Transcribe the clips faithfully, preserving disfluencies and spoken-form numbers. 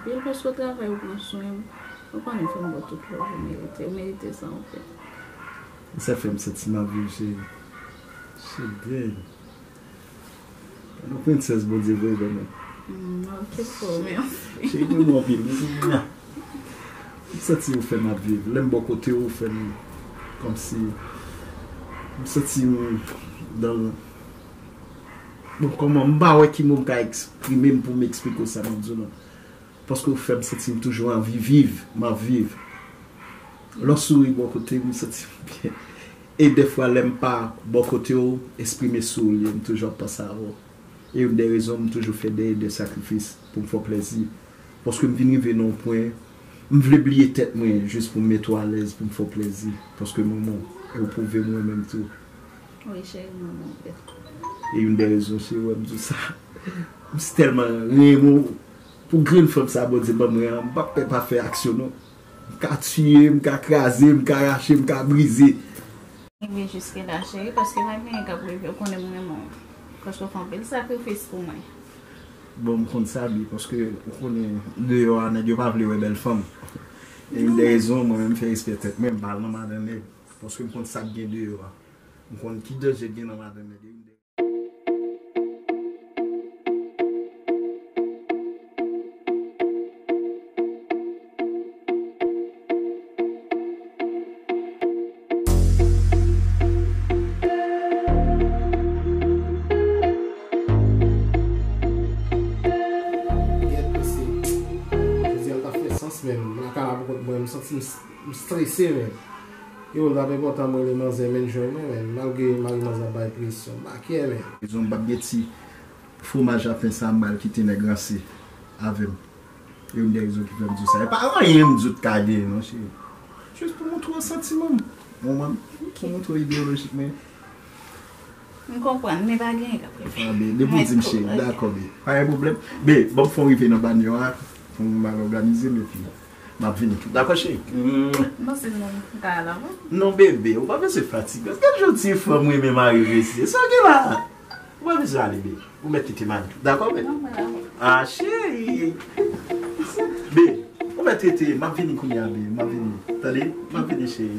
Pil paske w travay, ou pran swen m. Ou konnen fè m ba w tout love ou merite. Ou merite sa anpil. Sa fè m santi m ap viv, cheri. Cheri. Yon prensès Bondye voye ban mwen. Mm, ok, fò, mèsi. Cheri, mwen anpil. M santi ou fè m ap viv. Lè m bò kote ou, ou fè m kòmsi m santi m dan. Bon, kòman, m pa wè ki mo m ka eksprime m pou m eksplike w sa m ap di w non. Paske ou fè m santi m toujou anvi viv, m ap viv. Lè w souri bò kote m, m santi m byen. E dèfwa, lè m pa bò kote w, espri m e souri, m toujou ap panse avè w. E youn dè rezon m toujou fè dèyè de sakrifis pou m fè w plèzi. Paske m vin rive nan yon pwen, m vle bliye tèt mwen jis pou m mete w alèz, pou m fè w plèzi. Paske m renmen w, e ou pwouve m renmen m tou. Wi, cheri, m renmen w anpil. E youn dè rezon, cheri, wè m di w sa. M si tèlman renmen w pou grenn fanm sa Bondye ban mwen an, m p ap pè pa fè aksyon non. M ka tiye, m ka kraze, m ka rache, m ka brize. Rive jiske la, cheri, paske pa gen anyen k ap rive, ou konnen m renmen w. Paske w fè anpil sakrifis pou mwen. Bon, m konn sa byen, paske ou konnen deyò a, nèg yo pa vle wè bèl fanm. E youn dè rezon, mwen menm, m fè respè tèt mwen, m pa al nan madan nèg. Paske m konn sa k gen deyò a. M konn ki danje k gen nan madan nèg. Gèt, mesye. Jodi a l ta fè sans, men m lakay la pou kont mwen, m santi m, m strese, men. Yo, l t ap enpòtan mwen rele manzè, men jwenn mwen, men malgre mari manzè ap bay presyon, m pa kè, men. Dizon, m p ap gen ti fwomaj a pen sa, m pral kite nèg ranse avè m. E youn dè rezon ki fè m di w sa. E pa anyen m di w t ka genyen non, cheri. Jis pou montre w santiman m. Ou konprann? Pou montre w ideyolojik mwen. M konprann, men pa gen anyen k ap rive. Ah, be, depi w di m cheri, dakò, be. Pa gen pwoblèm. Be, ban m fè w rive nan banyo a, pou m al òganize m, epi m ap vini tou. Dakò, cheri? Mm. Bon, se non, m ka al avan. Non, bebe, ou pa bezwen fatige. Gad jan ti fanm renmen mari mesye. Sa w gen la? Ou pa bezwen ale, be. Ou mèt kite m ale tou. Dakò, be? Non, mwen la. Ah, cheri. Be, ou mèt rete. M ap vini kounye a, be. M ap vini. Tande? M ap vini, cheri.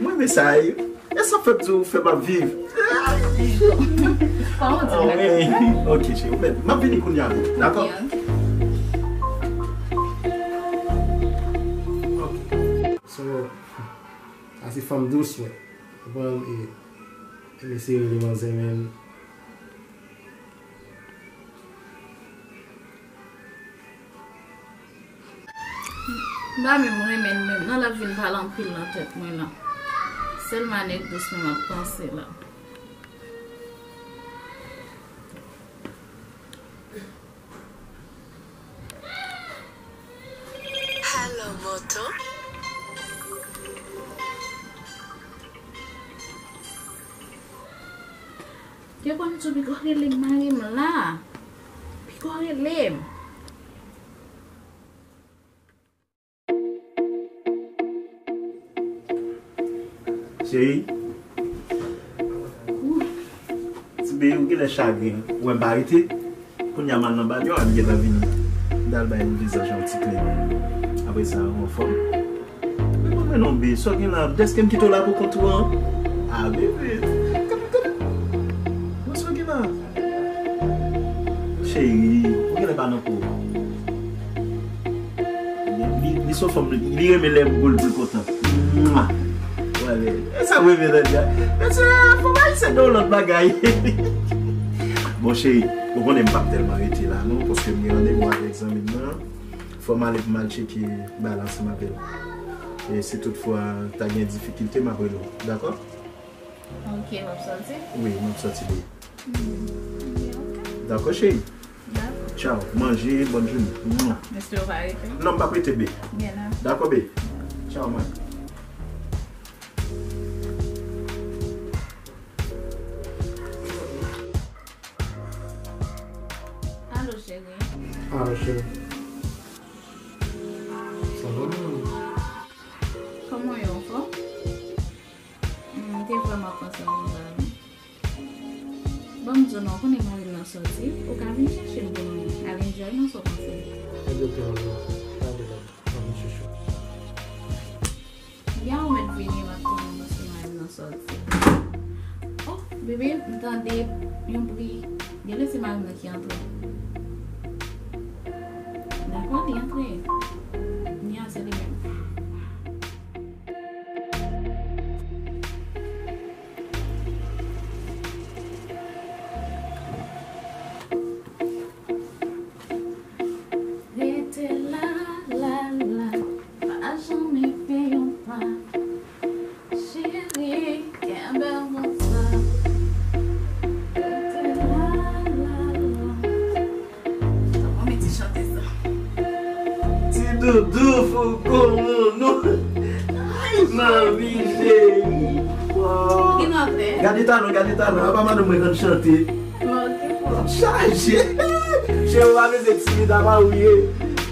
Mwen renmen sa, e. E sa fè m di w fè m ap viv. Pa yon ti bagay. Ok, cheri. Ou mèt. M ap vini kounye a, be. Dakò? Ok, ok. Ok. So, sa se fanm dous, mwen. Ou konprann? E, e mesye rele manzè, men. M pa menm renmen l menm non, l ap vin pale anpil nan tèt mwen la. Sèlman nèg dous mwen m ap panse la. Hello, moto. Yo konn tou piga rele m mari m la. Piga rele m. Cheri. Ti bebe, ou genlè chagren. Ou wè m pa rete. Kounye a m al nan banyo a, m gentan vini. M t al bay vizaj la yon ti kle. Apre sa, ou anfòm? Mwen, mwen non, be, sa w gen la? Dèske m kite w la pou kont ou an? Ah, bebe. Gade, gade. Mwen, sa w gen la? Cheri, ou genlè pa nan po. Li, li, li se yon fanm, li, li renmen lè m bo l pou l kontan. Mwa! Wè, men, e sa m renmen nan li a. Men se fanm ayisyen nan yon lòt bagay. Bon, cheri, ou konnen m p ap tèlman rete la, non, paske m gen randevou avèk zanmi m nan. Fò m ale pou m al tcheke bagay la ansanm avè l. E si toutfwa ta gen difikilte, m ap rele w. Dakò? Ok, w ap sòti? Wi, m ap sòti, baby. Hmm, ok, ok. Dakò, cheri? Dakò. Tchaw, manje, bòn jounen. Mwa. Mesye, ou pa rete? Non, m p ap rete, baby. Byen la. Dakò, baby. Tchaw, mwen. Alo, cheri. Alo, cheri. Sa va, mwen? Kòman w ye, anfòm? M te vrèman panse w anba wi. Ban m di w non, ou konnen mari m nan sòti, ou ka vin chèche m pou nou al enjoy non, sa w panse? Ebyen, ok, manzè. Lè ou mèt vini, m ap tann ou paske mari m nan sòti. Oh, bebe, m tande yon bri. Genlè se mari m nan ki antre. Dakò, li antre. Nya, se li menm. Rete la, la, la, pa janm leve yon pa. Cheri, kenbe konsa. Rete la, la, la. Mwen mete chante sa. Ti doudou fouko mounou. Ay, manmi cheri. Wow. Ki nou ap fè? Gade talan, gade talan. Apa madanm mwen konn chante? Ok. Chaje. Cheri, w pa bezwen timid, apa ou ye?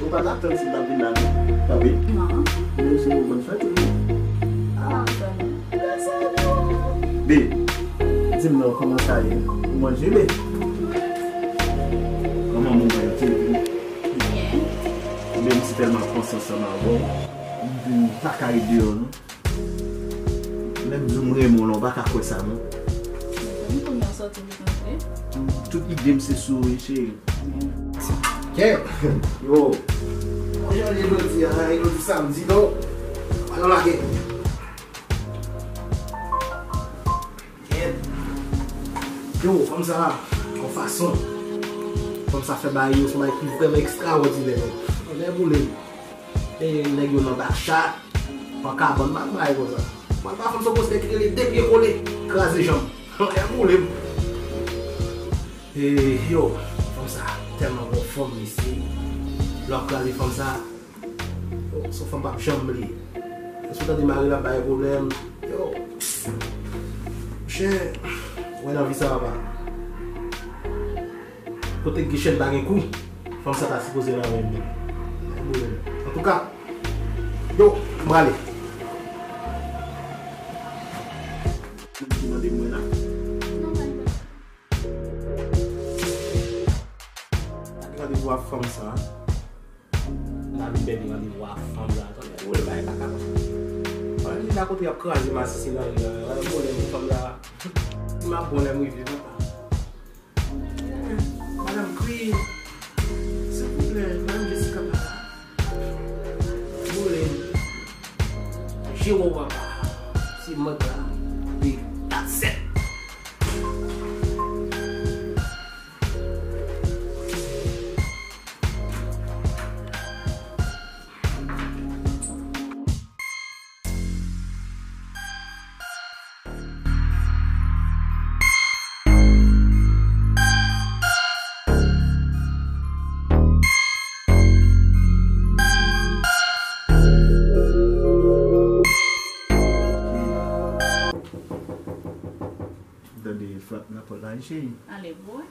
Ou pa t ap tann si m t ap vin la, non? Pa vre? Non. Men se yon bòn fèt, wi. Ah, tann. Be, di m non, kòman sa ye? Ou manje, be? Kòman moman yo te vin? Byen. Be, m si tèlman ap panse ansanm avè w, m vin pa ka ret deyò, non. Lè m di w m renmen w la, ou pa ka kwè sa, non. Mezanmi, kounye a w sòti pou kontre. Tout ide m se sou ou, wi, cheri. Kè! Yo! Mwen jan li jodi a, jodi samdi, non? Alò lage! Kèt! Yo, fanm sa, yon fason. Fanm sa fè bagay yo, se yon bagay ki vrèman ekstraòdinè, men. Anlè boule m. E nèg yo nan bak chat, an kabann, m ap bay konsa. Mwen pa fanm se yon kote ki rele de pye kole, kraze janm. Anlè boule m. E yo, fanm sa, tèlman gon fòm, mesye. Lè w ap kraze fanm sa, yo, se yon fanm m p ap janm bliye. E si w tande mari l ap bay pwoblèm, yo, monchè, ou wè nan vi sa, papa. Kote k gen chèn pa gen kou, fanm sa ta sipoze nan men m. Antouka, yo, m prale. Moun ki mande mwen la. Ak randevou ak fanm sa. David Bèbi randevou ak fanm la. Tande, ou le bay kaka. Ann li la kote y ap kraze masisi nan ri a. Gade pwoblèm fanm la. Si m ap bon lè m rive, papa. Madanm Queen, silvouplè, madanm Jessica pa la. Boule m. Jero papa. Se mwen k la. Wi, kat sèt. Tande frap nan pòt la, wi, cheri. Ale, bwè.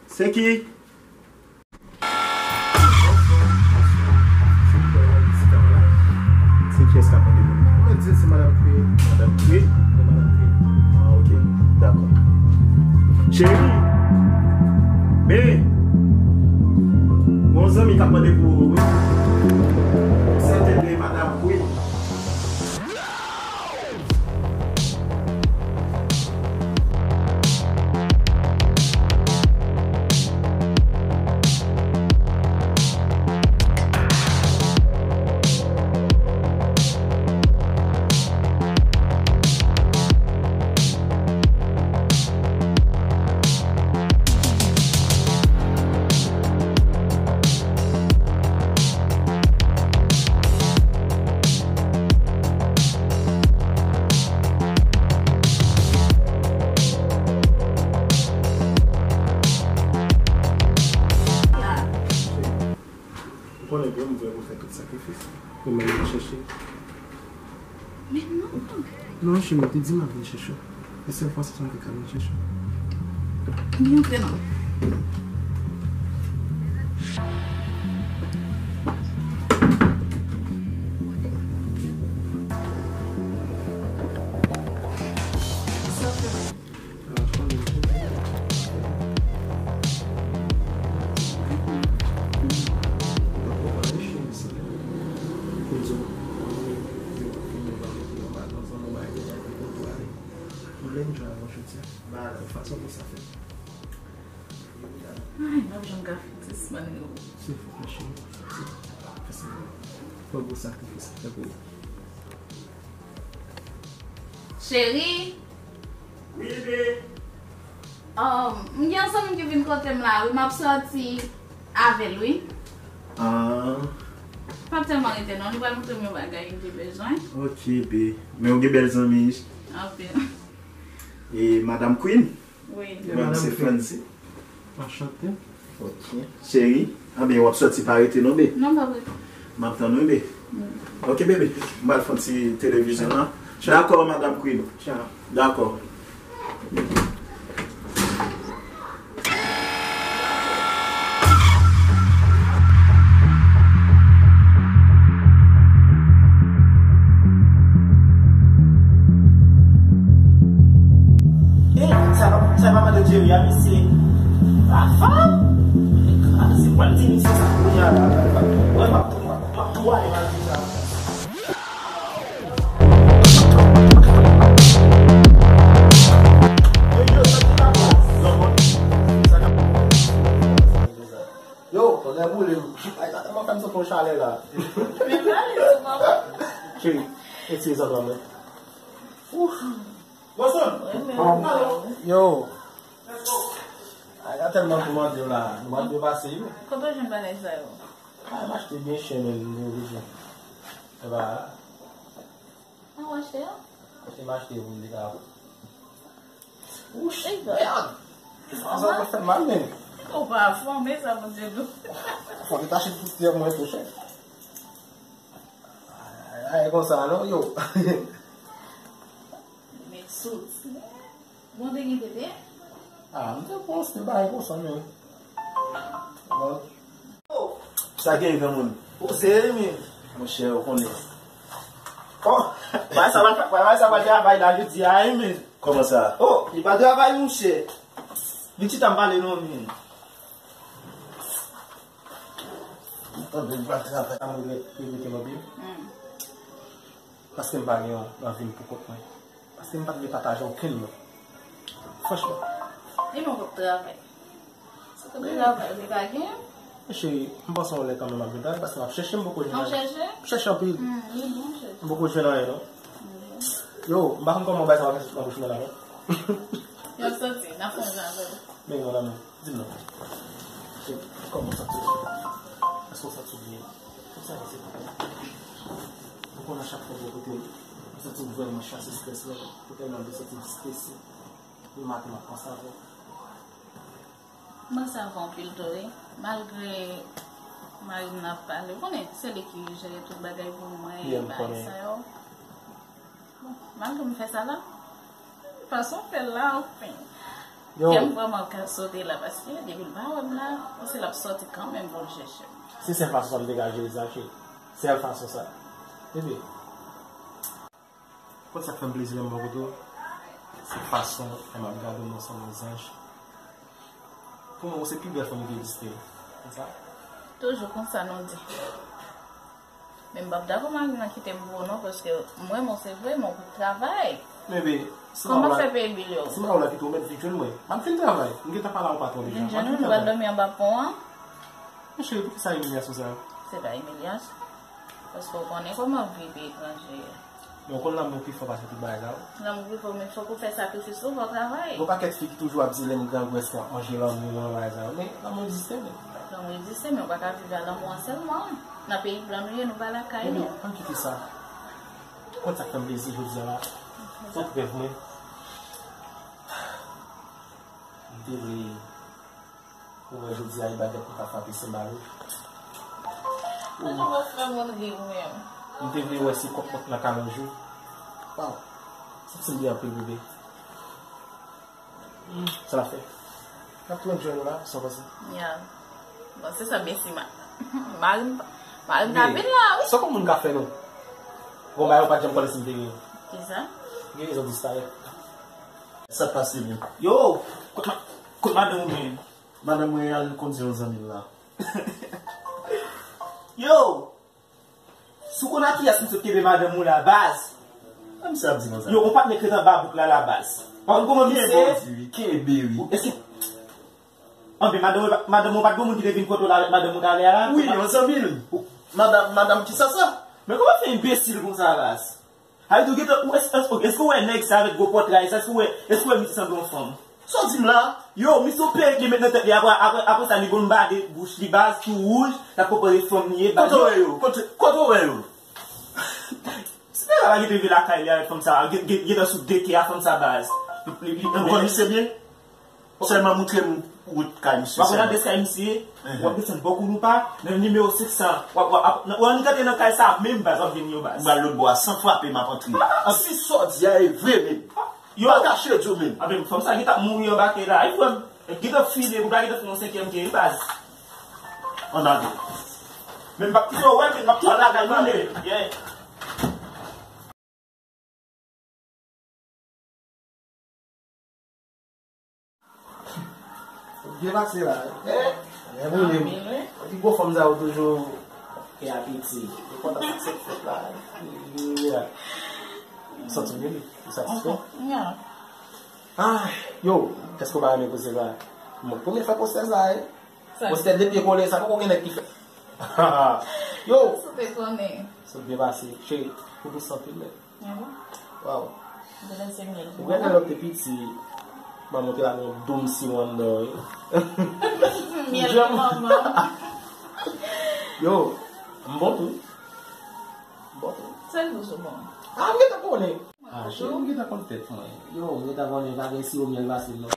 Se ki? Se kiyès k ap mande pou mwen? Mwen di se madanm Queen. Madanm Queen? Wi, madanm Queen. Ah, ok. Dakò. Cheri, men, gon zanmi k ap mande pou ou, wi. Sèten de madanm Queen. Ou konnen ke m prè pou fè tout sakrifis pou m al chèche. Men non. Non, cheri, m te di m ap vin chèche w. E sèl fwa sa m te ka vin chèche w. Li antre non. Fason pou sa fèt. Ay, m ap janm ka fè dis man yo. Se fòk mwen cheri. Fè sa. Fò gwo sakrifis sa fè pou ou. Cheri. Wi, bebe. Um, m gen yon zanmi ki vin kote m la, wi, m ap sòti avè l, wi. Ah. M ap tèlman rete non, li pral montre m yon bagay m te bezwen. Ok, be. Men ou gen bèl zanmi. Anpil. E Madam Queen? Wi. Mwen se Francis. Anchante. Ok. Cheri, anben w ap sòti pa rete non, be. Non, m p ap rete. M ap tann ou, be. Mm. Ok, bebe. M pral fè yon ti televizyon la. Dakò, Madam Queen. Dakò. Eh, sa pa, sa pa mande Jerry a, mesye. Rafa? Ah, se pral di misye sa kounye a la. Mwen, m ap, m ap, m ap tou ale mal deja. Yo, yo, sa ki ta pase? Sa ka Yo, tonnè boule m. Ay, sa tèlman fè m santi yon chalè la. Men pale sou mwen. Cheri, eseye zanmi mwen. Ouf. Boston. Alo. Yo. Ay, sa tèlman pou mande w la. Nou pa dwe pase yo. Kote w jwenn bagay sa yo? Ay, m achte byen chè, men, m bezwen. Epa. An w achte yo? Se m achte pou m te ka. Wouch, mèd! Sa va fè mal, men. Ou pa anfòm, e sa, Bondye di w. Fò te tache tout tè mwen, tou chè. Ay, ay, konsa, non, yo. Met sot. Bon, te gen tete? Ah, m te panse bagay konsa, men. Bon. Sa gen, granmoun? Ou se li menm. Monchè, ou konnen. Oh, bagay sa pral, bagay sa pral travay la jodi a, wi, men. Kòman sa? Oh, li pa travay, monchè. Vin chita m pale non, men. Tande, li pral travay. Sa m regrèt, regrèt anpil. Hmm. Paske m pa gen anvi m pou kont mwen. Paske m pa t vle pataje okenn moun. Franchman. Li menm w ap travay. Si w te travay, ou te ka gen. Men cheri, m panse yon lè kanmenm ap vin travay, paske m ap chèche, m poko jwenn anyen. W ap chèche? M chèche anpil. Hmm, li bon, chèche. M poko jwenn anyen, non. Li bon. Yo, m pa konn kòman bagay sa va fè soti nan bouch mwen la, non. Yo, soti, n ap fè yon jan avè w. Men, mon amour, di m non. Cheri, kòman w santi w? Èske w santi w byen? Tout sa yo se pou ou. Ou konnen chak fwa w bò kote m, ou santi w vrèman chase strès mwen. Ou tèlman byen, santi m strese. Yon maten m ap panse avè w. M panse avè w anpil tou, wi. Malgre mari m nan ap pale, ou konnen, se li ki jere tout bagay pou mwen, bagay sa yo. Bon, malgre m fè sa la, fason m fè l la, anfen. Yo. Kè m vrèman ka sote la, paske depi l pa wè m la, paske l ap sòti kanmenm pou l chèche m. Se sèl fason sa m te ka jere sa, cheri. Sèl fason sa. Bebe. Konn sa k fè m plezi lè m bò kote w? Se fason w fè m ap gade w nan san yon zanj. Pou mwen, ou se pi bèl fanm ki egziste. Konn sa? Toujou konsa nou di. Men m p ap dakò mari m nan kite m pou ou non, paske m renmen w se vre, men w pou travay. Men bebe, si mari w la, kòman fè peye bil yo? Si mari w la kite w, mèt vin jwenn mwen. M ap vin travay. M gentan pale a yon patwon deja. Vin jwenn ou, nou pral dòmi anba pon an? Men cheri, poukisa imilyasyon sa yo? Se pa imilyasyon. Paske w konnen kòman vi peyi etranje ye. Men w konn lanmou pi fò pase tout bagay sa yo. Lanmou pi fò, men fòk ou fè sakrifis ou, fò w travay. Gon pakèt fi ki toujou ap di lè m grangou èske m ap manje lanmou an bagay sa yo. Men lanmou egziste, men. Lanmou egziste, men ou pa ka viv a lanmou an sèlman. Nan peyi blan nou ye, nou pa lakay nou. Ann kite sa. Konn sa k fè m plezi jodi a la? Tout rèv mwen. M te vle Ou wè jodi a e bagèt m ka frape senbal wi. Ou toujou fè moun ri ou menm. M te vle wè si kòk mwen t nan kalonj ou. Waw. Santi m byen anpil bebe. Hmm, sa l ap fè? N ap tou enjoy nou la, sa w panse? Ya. Bon, se sa Bessie ma. Mari m, mari m ka vin la wi. Sa pou moun ka fè nou? Bon, bagay yo pa t janm konnen si m te gen. Kisa? Gen rezon disparèt. Sa k pase menm? Yo, kot ma, kot madanm ou menm? Madanm mwen al kondui yon zanmi l la. Yo! Si w konn a kiyès misye t kenbe madanm ou la, baz. Kòman misye ap di konsa? Yo, yon patnè k ret anba bouk la, la baz. Pa konn kòman misye ye? Kenbe, wi, kenbe, wi. Èske, anben, madanm, madanm ou pa t gen moun ki te vin kote w la avèk madanm ou talè a la? Wi, yon zanmi l. Madanm, madanm ki sa sa? Men kòman fè enbesil konsa, baz? Sa vle di ou gentan, ou, èske, èske, èske ou wè nèg sa avèk gwo pòtray sa, èske ou wè, èske ou wè misye sanble yon fanm? Sa w di m la? Yo, misye yon perik li met nan tèt li, apre, apre, apre sa, li gon bade bouch li, baz, tou wouj, l ap konpare fanm li ye, baz. Kote w wè yo? Kote, kote w wè yo? Si nèg la pa gentan rive lakay li avèk fanm sa, gen, gen, gentan sou de kè a fanm sa, baz. Li, li, li, ou konn misye byen? Sèlman moutre m wout kay misye sèlman. W ap gade kay misye, w ap desann bò Kounoupa, nan nimewo senk san, w ap, w ap, w ap, w ap, ou annik antre nan kay sa a menm, baz, w ap jwenn yo, baz. M pral lòt bò a san frape, m ap antre. Si sa w di a e vre menm. Yo. Pa kache di w menm. Anben, fanm sa gentan ap mouri anba kè la. Wi, frè m. Gentan file, ou pa gentan fè yon senkyèm kè, wi, baz. Ann ale. Men m p ap kite w wè, men m ap tou al lakay mwen, men. Yeah. Byen pase la. Eh, byen boule m. Epi gwo fanm sa yo toujou gen apeti. Yo kontan sa k fèt la. Yo, yo, yo, yo. Ou santi w byen, ou satisfè? Ah, yo, èske w pa renmen poze la? Mwen premye fwa poze sa, eh. Sa. Poze de pye kole, sa poko gen nèg ki fè. Yo. Sou te konnen. Sou byen pase. Cheri, ou dous anpil, men. Ah bon? Waw. Ou konnen lè w te piti, manman w te lage yon doum siwon anndan w, wi. Myèl pou manman. Yo, m bon tou. M bon tou. Sèl dous ou bon. Ah, m gentan konnen. Ah, cheri, m gentan konn tèt mwen. Yo, m gentan konnen pa gen siwo myèl pase m non.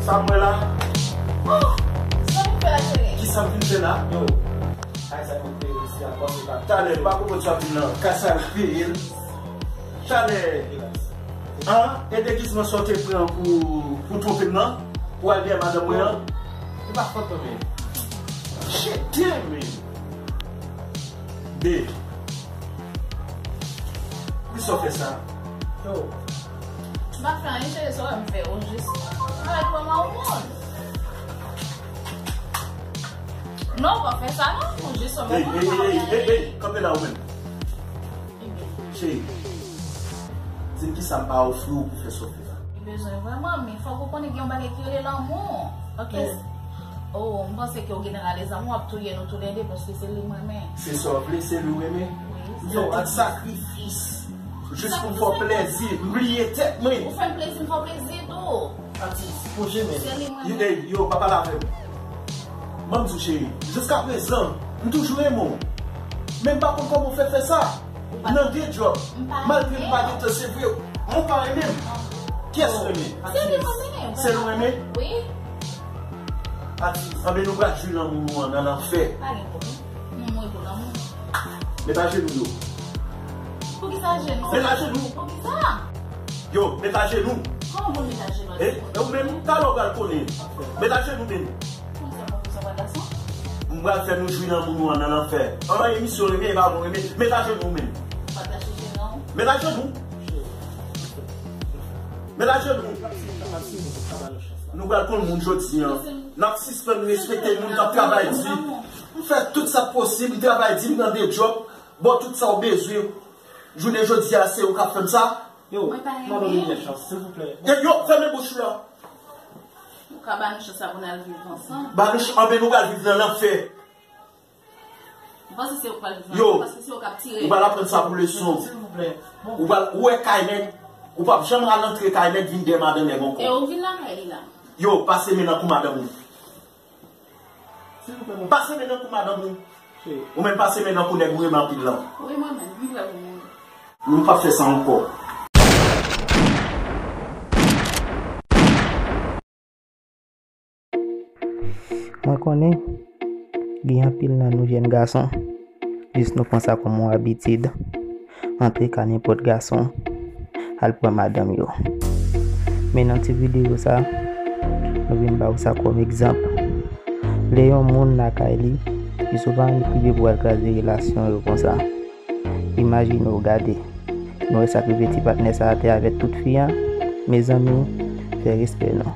Sa m wè la? Oh, sa m fè la, cheri? Kisa m vin fè la? Yo, kay sa kout peye isi a, kòm se pa talè, m pa konprann sa vin nan. Kay sa l peye l. Talè. An, e degizman sa w te pran pou, pou twonpe m nan? Pou al dèyè madanm mwen an? Se pa fòt mwen, men. Jete, men. Be. Poukisa w fè sa? Yo. M pa fè anyen, cheri, sa w wè m fè, ou jis. Mwen pran mwen yon moun. Non, ou pa fè sa, non. Ou jis yon moun. Ey, ey, ey, ey, ey, kanpe la ou menm. Cheri, di m kisa m pa ofri w pou fè sa w fè a. Li bezwen vrèman, men fòk ou konnen gen yon bagay ki rele lanmou. Ok. Oh, m panse ke w gentan rale zam ou, w ap touye nou toulède, paske se li m renmen. Se sa w vle, se li w renmen? Wi. M fè tout sakrifis jis pou m fè w plezi, m bliye tèt mwen. Ou fè m plezi, m fè w plezi tou. Atis, pwoche men. Se li mwen. Yo, ey, yo, pa pale avè m. Ban m di w, cheri, jiskaprezan, m toujou renmen w. Men m pa konn kòman w fè fè sa. Nan de djòb, malgre m pa gen tan, se vre, men w pa renmen m. Kiyès ou renmen? Se li mwen renmen. Se li w renmen? Wi. Atis, anben nou pral jwi lanmou nou an nan lanfè. Pa gen pwoblèm. Nou mouri pou lanmou. Met ajenou yo. Poukisa ajenou? Met ajenou. Poukisa? Yo, met ajenou. Kòman pou met ajenou? E, e ou menm, talè w pral konnen. Met ajenou menm. Poukisa w pa poukisa w pa gason? M pral fè nou jwi lanmou nou an nan lanfè. An emisyon renmen, e pa bon renmen. Met ajenou menm. Ou pa ta chèche non. Met ajenou. Met ajenou. Nou pral konn moun jodi an. N ap sispann respekte moun k ap travay di. M fè tout sa k posib, m travay di, m nan de djòb, ba w tout sa w bezwen. Jounen jodi a, se ou k ap fè m sa? Yo, mwen pa renmen. Mwen pa renmen. Chans, silvouplè. E yo, fèmen bouch ou la. Ou ka ba nou chans la pou n al viv ansanm. Ba nou ch-, anben nou pral viv nan lanfè. M panse se ou k pral viv ansanm, paske se ou k ap tire. Ou pral aprann sa pou leson. Silvouplè. Ou pral, ou wè kay nèg, ou p ap janm al antre kay nèg vin dèyè madan nèg ankò. E ou vin lakay li la. Yo, pase men nan kou madanm ou. Pase men nan kou madanm ou. Ou menm pase men nan kou nèg ou renmen anpil lan. Wi, mwen menm, m prè pou mouri. Nou p ap fè sa ankò. Mwen konnen gen anpil nan nou jèn gason, jis nou pran sa kòm yon abitid, antre kay nenpòt gason, al pran madanm yo. Men nan ti videyo sa, nou vin ba w sa kòm egzanp. Lè yon moun lakay li, li souvan rive pou al kraze relasyon yo konsa. Imajine w gade. Nou wè sa k rive ti patnè sa a te avèk tout fi a? Mezanmi, fè respè non.